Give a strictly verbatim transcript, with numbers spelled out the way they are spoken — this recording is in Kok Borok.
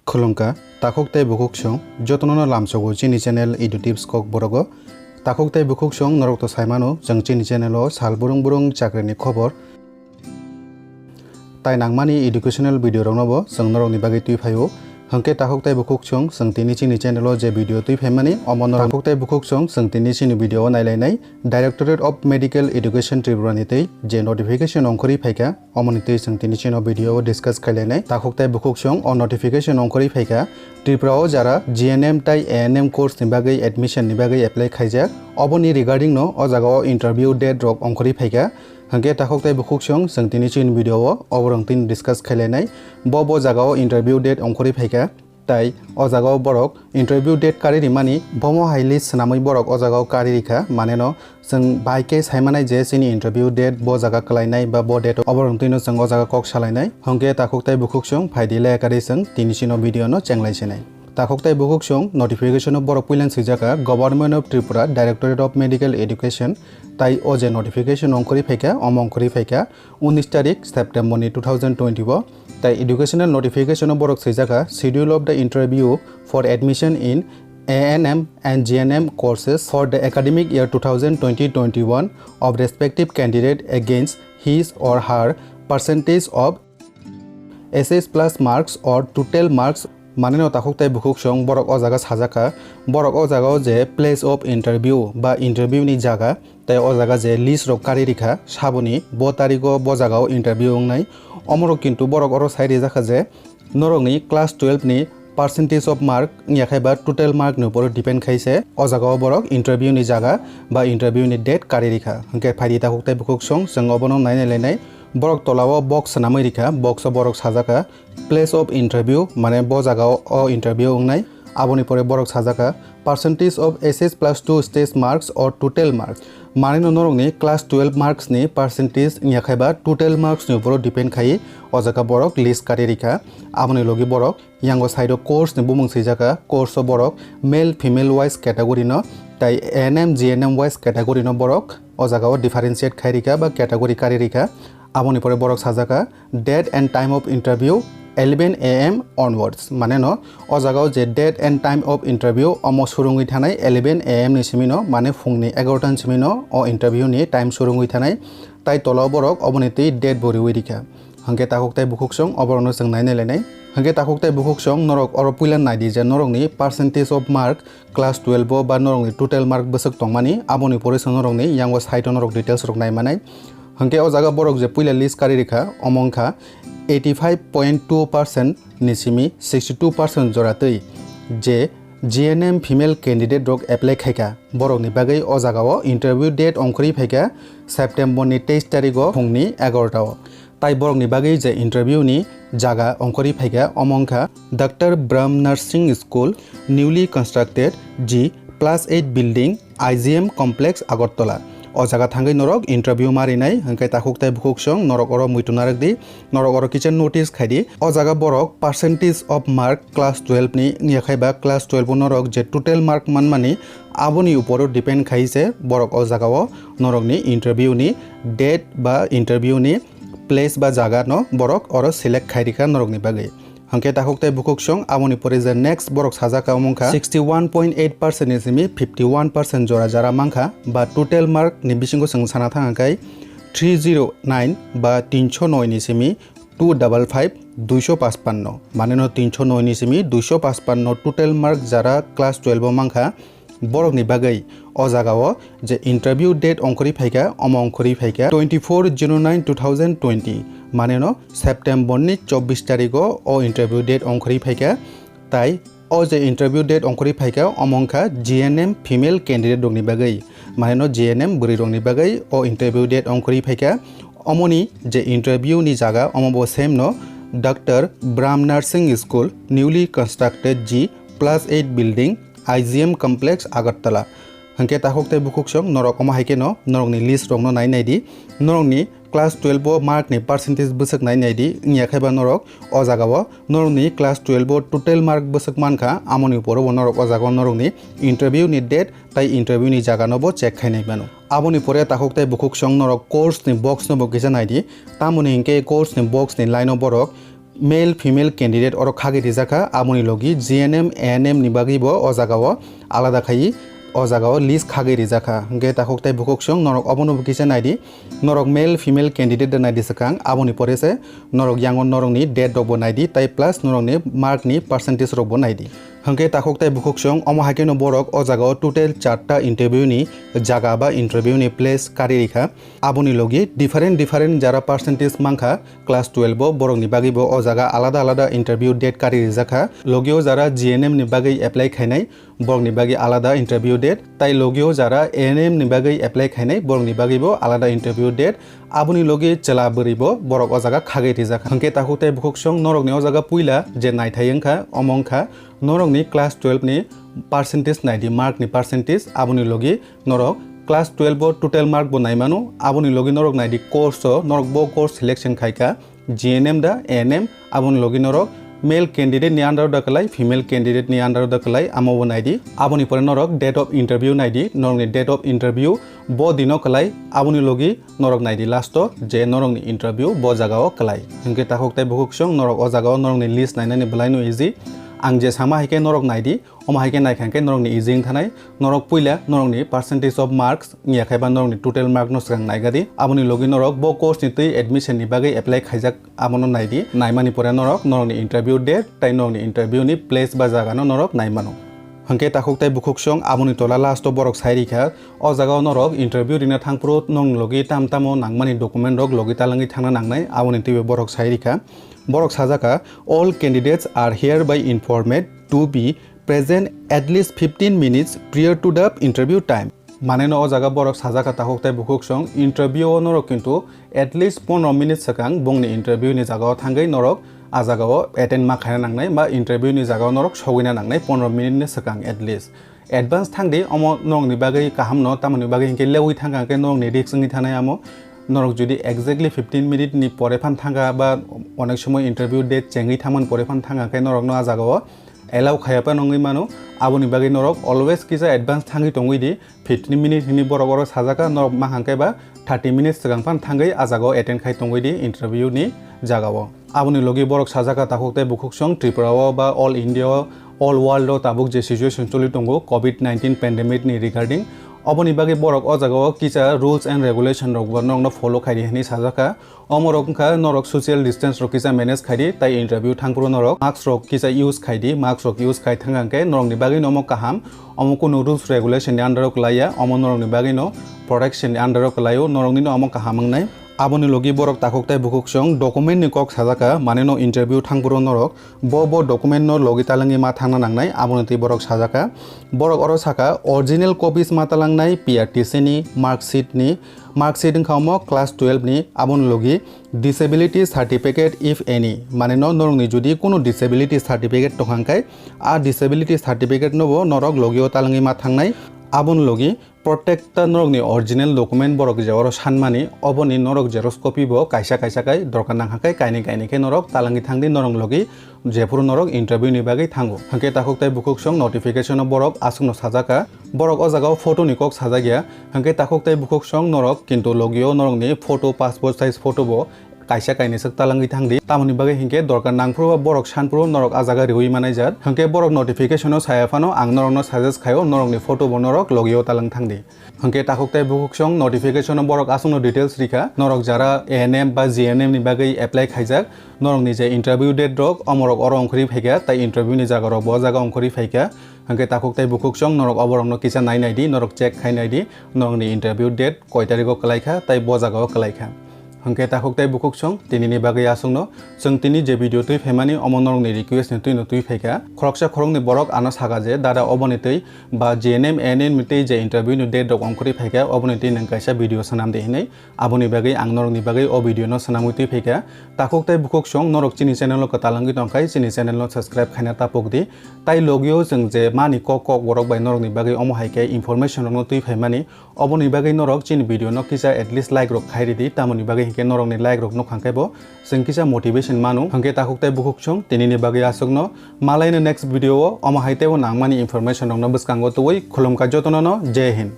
Khulumkha, takhuk tei bukhuk song, jotono no lamsogo chini channel Edu Tips Kokborok o. Takhuk tei bukhuk song norok to saimano, chwng chini channel o sal burung burung chakri ni khobor. Tai nangmani educational video rok no bo chwng norok ni bagwi twi phaio. Hwnkhe takhuk tei bukhuk song, chwng tini chini channel o je video twi phaimani, omo norok takhuk tei bukhuk song, chwng tini chini video o nailainai. Directorate of Medical Education Tripura ni twi je notification ongkhorwi phaikha, omoni twi chwng tini chini video o discuss khailainai. Takhuk tei bukhuk song o notification ongkhorwi phaikha. Tripura o jara G N M tai A N M course ni bagwi admission ni bagwi apply khaijak, oboni regarding no o jaga o interview date rok ongkhorwi phaikha. Hwnkhe takhuk tei bukhuk song chwng tini chini video o oborok tini discuss khailainai. Bo bo jaga o interview date ongkhorwi phaikha. Tai o jaga o borok interview date karwi rimani, bomo hai list swnamwi borok o jaga o karwi rikha. Maneno chwng bai khe saimanai je chini interview date bo jaga kwlainai ba bo date o oborok twino chwng o jaga kok salainai. Hwnkhe takhuk tei bukhuk song phaidi le karwi chwng tini chini video no chenglai sinai. Takhuk tei bukhuk song notification o borok puilan swijaka Government of Tripura, Directorate of Medical Education, tai o je notification ongkhorwi phaikha, omo ongkhorwi phaikha unis tarik September ni two thousand twenty o. Tai educational notification o borok swijaka Schedule of the interview for admission in A N M and G N M courses for the academic year two thousand twenty twenty-one of respective candidate against his or her percentage of S S plus marks or total marks. Maneno takhuk tei bukhuk song borok o jaga sajakha, borok o jaga o je place of interview ba interview ni jaga, tei o jaga je list rok karwi rikha saboni bo tarigo bo jaga o interview wngnai. Omorok kintu borok oro sai rijakha je norokni class twelve ni percentage of mark wngya khai ba total mark ni upor o depend khai se o jaga o borok interview ni jaga ba interview ni date karwi rikha. Hwnkhe phaidi takhuk tei bukhuk song chwng obono nainai lainai. Borok tola o box swnamwi rikha, box o borok sajakha place of interview, mane bo jaga o, o interview wngnai. Aboni pore borok sajakha percentage of S S plus two stage marks or total marks. Maneno norokni class twelve marks ni percentage wngya khai ba total marks ni upor o depend khai o jaga borok list karwi rikha. Aboni logi borok yango side o course ni bumung swijaka, course o borok male female wise category no, tai A N M G N M wise category no borok o jaga o differentiate khai rikha ba category karwi rikha. Aboni pore borok sajakha date and time of interview eleven A M onwards, mane no o jaga o je date and time of interview omo surungwi thanai eleven A M ni simi no, mane phung ni egarota ni simi no o interview ni time surungwi thanai, tai tola o borok oboni twi date bo riwi rikha. Hwnkhe takhuk tei bukhuk song oborok no chwng nainai lainai. Hwnkhe takhuk tei bukhuk song norok oro puila naidi je norok ni percentage of mark class twelve o ba norok ni total mark bwswk tongmani, aboni pore se norok ni yango side o norok details rok naimanai. Hwnkhe o jaga borok je puila list karwi rikha, omo wngkha eighty five point two percent ni simi sixty two percent jora twi je G N M female candidate rok apply khaikha. Borok ni bagwi o jaga o interview date ongkhorwi phaikha September ni teis tarik o phung ni egarota o. Tai borok ni bagwi je interview ni jaga ongkhorwi phaikha, omo wngkha Doctor Brahm Nursing School, newly constructed G plus eight building, I G M Complex, Agartala. O jaga thangwi norok interview ma rinai, hwnkhe takhuk tei bukhuk song norok oro muitu narwk di, norok oro kisa notice khai di. O jaga borok percentage of mark class twelve ni wngya khai ba class twelve o norok je total mark manmani, aboni upor o depend khai se borok o jaga o norok ni interview ni date ba interview ni place ba jaga no borok oro select khai rikha norok ni bagwi. Hwnkhe takhuk tei bukhuk song aboni pore je next borok sajak ka wngkha sixty one point eight percent ni simi fifty one percent jora jara mankha ba total mark ni bisingo chwng sana thang khe three zero nine ba tinso noi ni simi two double five, duiso pachpanno, mane no tinso noi ni simi duiso pachpanno total mark jara class twelve o mankha. Borokni bagwi o jagao je interview date ongkhorwi phaikha, omo ongkhorwi phaikha twenty four zero nine two thousand twenty, mane no September ni chobbish tarigo o interview date ongkhorwi phaikha. Tai o je interview date ongkhorwi phaikha, omo wngkha G N M female candidate rokni bagwi, mane no G N M bwrwi rokni bagwi o interview date ongkhorwi phaikha. Omoni je interview ni jaga, omo bo same no Doctor Brahm Nursing School, newly constructed G plus eight building, I G M Complex, Agartala. Hwnkhe takhuk tei bukhuk song norok omo hai kheno norokni list rokno nai nai di. Norokni class twelve o mark ni percentage bwswk nai nai di, wngya khe ba norok o jagao norokni class twelve o total mark bwswk mankha, amoni uporo bo norok o jagao norokni interview ni date tai interview ni jaga no bo check khai nai mano. Aboni pore takhuk tei bukhuk song norok course ni box no bo kisa nai di, tamoni hinkhe course ni box ni line o borok Male female candidate oro khagwi rijak kha, aboni logi G N M, A N M ni bagwi bo o jaga o alada khai o jaga o list khagwi rijak kha. Hwnkhe takhuk tai bukhuk song norok obono bo kisa naidi, norok male female candidate da naidi swkang, aboni pore se norok yango norokni date rok bo naidi, tai plus norokni mark ni percentage rok bo naidi. Hwnkhe takhuk tai bukhuk song omo hai kheno borok o jaga o total charta interview ni jaga ba interview ni place kari rikha. Aboni logi different different jara percentage mankha class twelve o, borokni bagwi bo o jaga alada alada interview date kari rijak kha. Logi o jara G N M ni bagwi apply khainai, borokni bagwi alada interview date, tai logi o jara A N M ni bagwi apply khainai, borokni bagwi bo alada interview date. Aboni logi chwla bwrwi bo borok o jaga khagwi rijak kha. Hwnkhe takhuk tai bukhuk song norokni o jaga puila je naithai wngkha, omo wngkha norokni class twelve ni percentage naidi, mark ni percentage, aboni logi norok class twelve o total mark bo naimano, aboni logi norok naidi course o, norok bo course selection khaikha, G N M da A N M, aboni logi norok male candidate ni under o da kwlai, female candidate ni under o da kwlai, amo bo naidi. Aboni pore norok date of interview naidi, norokni date of interview bo dino kwlai, aboni logi norok naidi last o je norokni interview bo jaga o kwlai. Hwnkhe takhuk tai bukhuk song norok o jaga o norokni list nainani belai no easy. Ang je sama hai khe norok naidi, omo hai khe naikha khe norokni easy wng thanai. Norok puila norokni percentage of marks wngya khai ba norokni total mark no swkang naigadi. Aboni logi norok bo course ni twi admission ni bagwi apply khaijak, abono naidi. Naimani pore norok norokni interview date tai norokni interview ni place ba jaga no norok naimano. Hwnkhe takhuk tai bukhuk song aboni tola last o borok sai rikha. O jaga o norok interview rina thangphuru norokni logi tam tamo nangmani document rok logi talangwi thangna nangnai, aboni twibo borok sai rikha. Borok sajaka, "All candidates are hereby informed to be present at least fifteen minutes prior to the interview time." Mane no o jaga borok sajaka takhuk tai bukhuk song, interview o norok kintu at least pondro minute swkang bongni interview ni jaga o thangwi norok a jaga o attend ma khaina nangnai ba interview ni jaga o norok sogwina nangnai pondro minute ni swkang at least. Advance thangdi, omo norokni bagwi kaham no, tamoni bagwi hinkhe lewi thangkha khe norokni risk wngwi thanai amo. Norok jodi exactly fifteen minute ni pore phan thangkha ba onek somoi interview date chengwi thangmani pore phan thangkha khe norokno a jaga o allow khaya phano wngwi mano. Aboni bagwi norok always kisa advance thangwi tongwi di. Fifteen minute hwnwi borok oro sajaka, norok mankha khe ba thirty minutes swkang phan thangwi a jaga o attend khai tongwi di interview ni jaga o. Aboni logi borok sajaka takhuk tai bukhuk song Tripura o ba all India o, all world o tabuk je situation choli tongo covid nineteen pandemic ni regarding, oboni bagwi borok o jaga o kisa rules and regulation rok bo norokno follow khaidi hwnwi sajaka. Omorok wngkha norok social distance rok kisa manage khaidi, tai interview thangphuru norok mask rok kisa use khaidi, mask rok use khai thangkha khe norokni bagwi no omo kaham, omo kunu rules regulation ni under o kwlaiya, omo norokni bagwi no protection ni under o kwlaio, norokni no omo kaham wngnai. Aboni logi borok takhuk tai bukhuk song document ni kok sajaka, mane no interview thangphuru norok bo bo document no logi talangwi ma thangna nangnai, aboni twi borok sajaka. Borok oro saka original copies ma talangnai, P R T C ni, mark sheet ni, mark sheet wngkha omo class twelve ni, aboni logi disability certificate if any, mane no norokni jodi kunu disability certificate tongkha khe a disability certificate no bo norok logi o talangwi ma thangnai, aboni logi protecta norokni original document borok je oro sanmani, oboni norok xerox copy bo kaisa kaisa khai dorkar nangkha khe kainwi kainwi khe norok talangwi thangdi norok logi jephuru norok interview ni bagwi thango. Hwnkhe takhuk tai bukhuk song notification o borok aswkno sajaka, borok o jaga o photo ni kok sajak ya, hwnkhe takhuk tai bukhuk song norok kintu logi o norokni photo, passport size photo bo kaisa kainwi swk talangwi thangdi. Tamoni bagwi hinkhe dorkar nangphuru ba borok sanphuru norok a jaga riwi manai jat. Hinkhe borok notification o saya phano ang norokno suggest khaio norokni photo bo norok logi o talang thangdi. Hinkhe takhuk tai bukhuk song notification o borok aswkno details rikha. Norok jara A N M ba G N M ni bagwi apply khaijak, norokni je interview date rok omorok oro ongkhorwi phaikha, tai interview ni jaga rok bo o jaga ongkhorwi phaikha. Hinkhe takhuk tai bukhuk song norok oborokno kisa nai naidi, norok check khai naidi, norokni interview date koi tarikh o kwlaikha, tai bo jaga o kwlaikha. Hwnkhe takhuk tai bukhuk song, tinini bagwi aswkno. Chwng tini je video twi phaimani, omo norokni request ni twino twi phaikha. Khoroksa khoroknwi borok ano saka je, dada oboni twi ba G N M, A N M ni twi je interview ni date rok ongkhorwi phaikha, oboni twi nwng kaisa video swnam di hinwi. Aboni bagwi ang norokni bagwi o video no swnamwi twi phaikha. Takhuk tai bukhuk song, norok chini channel o kwtal wngwi tongkhai, chini channel no subscribe khaina tapuk di. Tai logio chwng je mani kok kok borok bai norokni bagwi omo hai khe information rokno twi phaimani, oboni bagwi norok chini video no kisa at least like rok khai ridi, tamoni bagwi hinkhe norokni like rok nukha khe bo chwng kisa motivation manu. Hinkhe takhuk tai bukhuk song, tinini bagwi aswkno, malaino next video o omo hai teibo nangmani information rokno bwskango tubui. Khulumkha jotono no, Jai Hind.